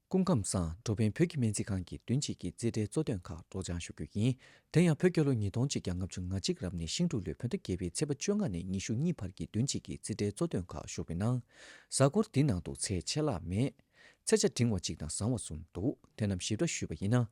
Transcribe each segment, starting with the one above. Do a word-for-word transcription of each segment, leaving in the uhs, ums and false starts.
སྐུ་ཁམས་བཟང་། འགྲོ་ཕན་བོད་ཀྱི་སྨན་རྩིས་ཁང་གི་བདུན་གཅིག་གི་རྩིས་ཁྲའི་གཙོ་དོན་ཁག་སྒྲོག་སྦྱང་ཞུ་རྒྱུ་ཡིན། དེ་ཡང་བོད་རྒྱལ་ལོ་ཉིས་སྟོང་གཅིག་བརྒྱ་ལྔ་བཅུ་ང་གཅིག་རབ་གནས་ཤིང་འབྲུག་ལོའི་བོད་ཟླ་བརྒྱད་པའི་ཚེས་པ་བཅོ་ལྔ་ནས་ཉི་ཤུ་གཉིས་བར་གྱི་བདུན་གཅིག་གི་རྩིས་ཁྲའི་གཙོ་དོན་ཁག་ཞུགས་པའི་ནང་། གཟའ་འཁོར་འདི་ནང་དུ་ཚེས་ཆད་ལྷག་མེད། ཚེས་ཆ་འབྲིང་བ་གཅིག་དང་བཟང་བ་གསུམ་འདུག་དེ་རྣམས་ཞིབ་ཕྲ་ཞུས་པ་ཡིན་ན།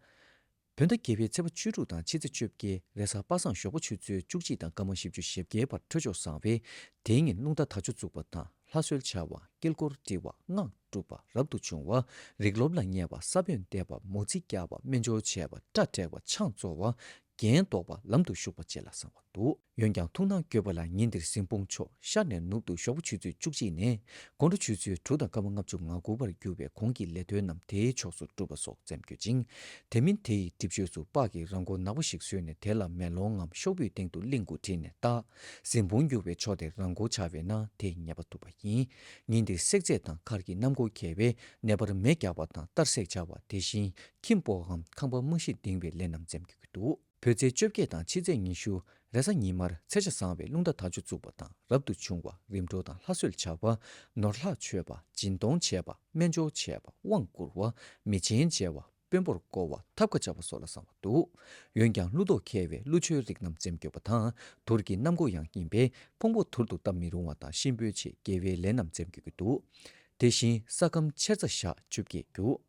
བོད་ཟླ་བརྒྱད་པའི་ཚེས་པ་བཅུ་དྲུག་དང་ཕྱི་ཚེས་བཅོ་བརྒྱད་རེས་གཟའ་པ་སངས་ཞོགས་པ་ཆུ་ཚོད་བཅུ་གཅིག་དང་སྐར་མ་བཞི་བཅུ་ཞེ་བརྒྱད་བར་འཕྲོད་སྦྱོར་བཟང་བས། དེའི་ཉིན་རླུང་རྟ་དར་ལྕོག་བཙུགས་པ་དང་ལྷ་གསོལ་བྱ་བ། དཀྱིལ་འཁོར་དཀྲིལ་བ། སྔགས་སྒྲུབ་པ། རབ་ཏུ་བྱུང་བ། རིགས་སློབ་ལ་བསྙེན་པ། ས་བོན་འདེབས་པ། མོ་རྩིས་བརྒྱབ་པ། སྨན་སྦྱོར་བྱས་པ། སྐྲ་བྲེགས་པ། ཆང་བཙོ་བ། རྒྱན་འདོགས་པ། ལམ་དུ་ཞུགས་པ་བཅས་ལ་བཟང་བ་འདུག་འོན་ཀྱང་ཐུགས་སྣང་དགོས་པ་ལ། ཉིན་འདིར་གཟིམ་དཔུང་མཆོག་ཤར་ནས་ནུབ་ཏུ་ཞོགས་པ་ཆུ་ཚོད་བཅུ་གཅིག་ནས་དགོང་དྲོ་ཆུ་ཚོད་དྲུག་དང་སྐར་མ་ལྔ་བཅུ་ང་དགུ་བར་རྒྱུ་བའི་གོང་གི་ལས་དོན་རྣམས་དེའི་ཕྱོགས་སུ་སྒྲུབ་པ་སོགས་འཛེམ་དགོས་ཅིང་། དེ་མིན་དེ་ཡི་སྒྲིབ་བཅོས་སུ་སྤགས་ཀྱི་རང་མགོ་ནག་པོ་ཞིག་བཟོས་ནས་དེ་ལ་མེ་ལོང་ངམ་ཤོག་བུའི་སྟེང་དུ་གླིང་དགུ་བྲིས་ནས་བཏགས། གཟིམ་དཔུང་རྒྱུ་བའི་ཕྱོགས་དེར་རང་མགོ་བྱ་བས་ན་དེས་ཉེས་པ་ཐུབ་པ་ཡིན། ཉིན་འདིར་བསྲེག་རྫས་དང་མཁར་གྱི་གནམ་སྒོ་ཁེལ་བས་ནད་པར་མེ་བརྒྱབ་པ་དང་གཏར་སྲེག་བྱ་བ། དེ་བཞིན་ཁྱིམ་སྤོ་བའམ་ཁང་པ་རྨང་གཞི་འདིང་བའི་ལས་རྣམས་འཛེམ་དགོས་ཀྱི་འདུག་བོད་ཚེས་བཅོ་བརྒྱད་དང་ཕྱི་ཚེས་ཉི་ཤུ་རེས་གཟའ་ཉི་མར་ཚེས་ཆ་བཟང་བའི་རླུང་རྟ་དར་ལྕོག་བཙུགས་པ་དང་རབ་ཏུ་བྱུང་བ། རིམ་གྲོ་དང་ལྷ་གསོལ་བྱ་བ། ནོར་ལྷག་མཆོད་པ། སྦྱིན་གཏོང་བྱས་པ། སྨན་སྦྱོར་བྱས་པ། དབང་བསྐུར་བ། མི་ཆེན་མཇལ་བ། དཔོན་པོར་བསྐོ་བ། ཐབ་ཁ་བཅའ་བ་སོགས་ལ་བཟང་བ་འདུག་འོན་ཀྱང་ཀླུ་རྡོག་ཁེལ་བས་ཀླུ་མཆོད་རིགས་རྣམས་འཛེམ་དགོས་པ་དང་དུར་གྱི་གནམ་སྒོ་ཡང་ཡིན་པས་ཕུང་པོ་དུར་དུ་བཏབ་མི་རུང་བ་དང་གཤིན་པོའི་ཆེད་དགེ་བའི་ལས་རྣམས་འཛེམ་དགོས་ཀྱི་འདུག་དེ་བཞིན་ས་ཁམས་ཆེར་རྩྭ་ཞག་བཅོ་བརྒྱད་རྒྱུ།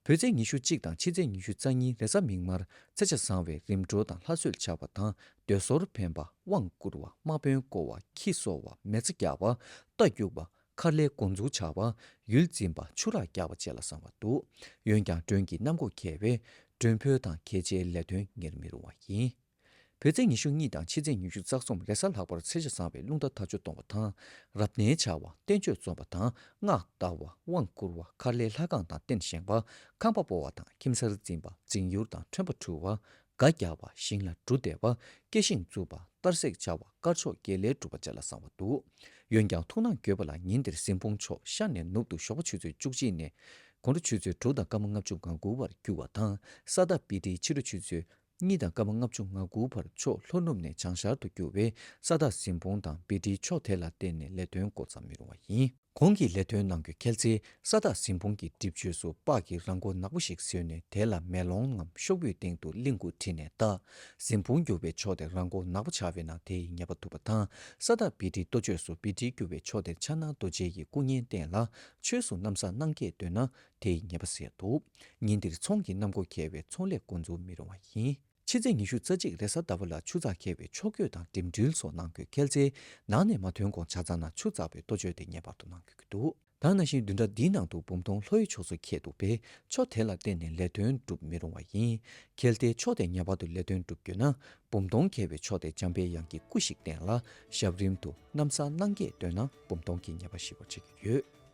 བོད་ཚེས་ཉི་ཤུ་གཅིག་དང་ཕྱི་ཚེས་ཉི་ཤུ་རྩ་གཉིས་རེས་གཟའ་མིག་དམར་ཚེས་ཆ་བཟང་བའི་རིམ་གྲོ་དང་ལྷ་གསོལ་བྱ་བ་དང་སྡོད་ཟོར་འཕེན་པ། དབང་བསྐུར་བ། དམག་དཔོན་བསྐོ་བ། ཁྱི་གསོ་བ། མེ་བཙའ་རྒྱག་པ། རྟ་རྒྱུག་པ། མཁར་ལས་འགོ་འཛུགས་བྱ་བ། ཡུལ་འཛིན་པ། ཆུ་རགས་རྒྱག་པ་བཅས་ལ་བཟང་བ་འདུག་འོན་ཀྱང་མགྲོན་གྱི་གནམ་སྒོ་ཁེལ་བས་མགྲོན་འབོད་དང་གལ་ཆེའི་ལས་དོན་གཉེར་མི་རུང་བ་ཡིན། བོད་ཚེས་ཉི་ཤུ་གཉིས་དང་ཕྱི་ཚེས་ཉི་ཤུ་རྩ་གསུམ་རེས་གཟའ་ལྷག་པར་ཚེས་ཆ་བཟང་བའི་རླུང་རྟ་དར་ལྕོག་གཏོང་བ་དང་། རབ་གནས་བྱ་བ། བསྟན་བཅོས་རྩོམ་པ་དང་སྔགས་བཟླ་བ། དབང་བསྐུར་བ། མཁར་ལས་ལྷ་ཁང་དང་རྟེན་བཞེངས་པ། ཁང་པ་སྤོ་བ་དང་ཁྱིམ་གསར་འཛིན་པ། འཛིང་ཡུལ་དང་ཁྲོན་པ་འཁྲུ་བ། སྒ་རྒྱག་པ། ཞིང་ལ་འབྲུ་འདེབས་པ། སྐྱེ་ཤིང་བཙུགས་པ། གཏར་སྲེག་བྱ་བ། དཀར་ཕྱོགས་དགེ་ལས་སྒྲུབ་པ་བཅས་ལ་བཟང་བ་འདུག་འོན་ཀྱང་ཐུགས་སྣང་དགོས་པ་ལ། ཉིན་འདིར་གཟིམ་དཔུང་མཆོག་ཤར་ནས་ནུབ་ཏུ་ཞོགས་པ་ཆུ་ཚོད་བཅུ་གཅིག་ནས་དགོང་དྲོ་ཆུ་ཚོད་དྲུག་དང་སྐར་མ་ལྔ་བཅུ་ང་དགུ་བར་རྒྱུ་བ་དང་། ས་བདག་བི་ཏི་ཕྱི་དྲོ་ཆུ་ཚོད་གཉིས་དང་སྐར་མ་ལྔ་བཅུ་ང་དགུ་བར་ཕྱོགས་ལྷོ་ནུབ་ནས་བྱང་ཤར་དུ་རྒྱུ་བས་ས་བདག་གཟིམ་དཔུང་དང་བི་ཏིའི་ཕྱོགས་དེ་ལ་བརྟེན་ནས་ལས་དོན་འགོ་བརྩམ་མི་རུང་བ་ཡིན། གོང་གི་ལས་དོན་གནང་རྒྱུ་ཁྱེད་ཚོས་ས་བདག་གཟིམ་དཔུང་གི་སྒྲིབ་བཅོས་སུ་སྤགས་ཀྱི་རང་མགོ་ནག་པོ་ཞིག་བཟོས་ནས་དེ་ལ་མེ་ལོང་ངམ་ཤོག་བུའི་སྟེང་དུ་གླིང་དགུ་བྲིས་ནས་བཏགས། གཟིམ་དཔུང་རྒྱུ་བའི་ཕྱོགས་དེ་རང་མགོ་ནག་པོ་བྱ་བས་ན་དེ་ཡི་ཉེས་པ་ཐུབ་པ་དང་། ས་བདག་བི་ཏིའི་གཏོ་བཅོས་སུ་བི་ཏི་རྒྱུ་བའི་ཕྱོགས་དེར་ཕྱག་ན་རྡོ་རྗེ་ཡི་སྐུ་བརྙན་བསྟན་ལ་ཆོས་སུ་གནམ་ས་སྣང་བརྒྱད་འདོད་ན་དེ་ཡི་ཉེས་པ་སེལ་འདུག་ཉིན་འདིར་ཚོང་གི་གནམ་སྒོ་ཁེལ་བས་ཚོང་ལས་འགོ་འཛུགས་མི་རུང་བ་ཡིན། ཕྱི་ཚེས་ཉི་ཤུ་རྩ་གཅིག་རེས་གཟའ་ཟླ་བ་ལ་ཆུ་ཚགས་ཁེལ་བས་ཕྱོགས་བསྐྱོད་དང་འགྲིམ་འགྲུལ་སོགས་གནང་དགོས། ཁྱེད་ཚོས་ནང་ནས་མ་ཐོན་གོང་ཆ་ཚང་ན་ཆུ་ཚགས་པའི་གཏོ་བཅོས་དེ་ངེས་པར་དུ་གནང་དགོས་ཀྱི་འདུག་ད་ནང་བཞིན་བདུན་ཕྲག་འདིའི་ནང་དུ་འབུམ་སྟོང་ལྷོ་ཡི་ཕྱོགས་སུ་ཁེལ་འདུག་པས་ཕྱོགས་དེ་ལ་བརྟེན་ནས་ལས་དོན་སྒྲུབ་མི་རུང་བ་ཡིན། གལ་ཏེ་ཕྱོགས་དེ་ངེས་པར་དུ་ལས་དོན་སྒྲུབ་དགོས་ན། འབུམ་སྟོང་ཁེལ་བའི་ཕྱོགས་དེ་འཇམ་པའི་དབྱངས་ཀྱི་སྐུ་ཞིག་བསྟན་ལ་ཞབས་རིམ་དུ་གནམ་ས་སྣང་བརྒྱད་འདོད་ན་འབུམ་སྟོང་གི་ཉེས་པ་ཞི་བར་བྱེད་ཀྱི་ཡོད།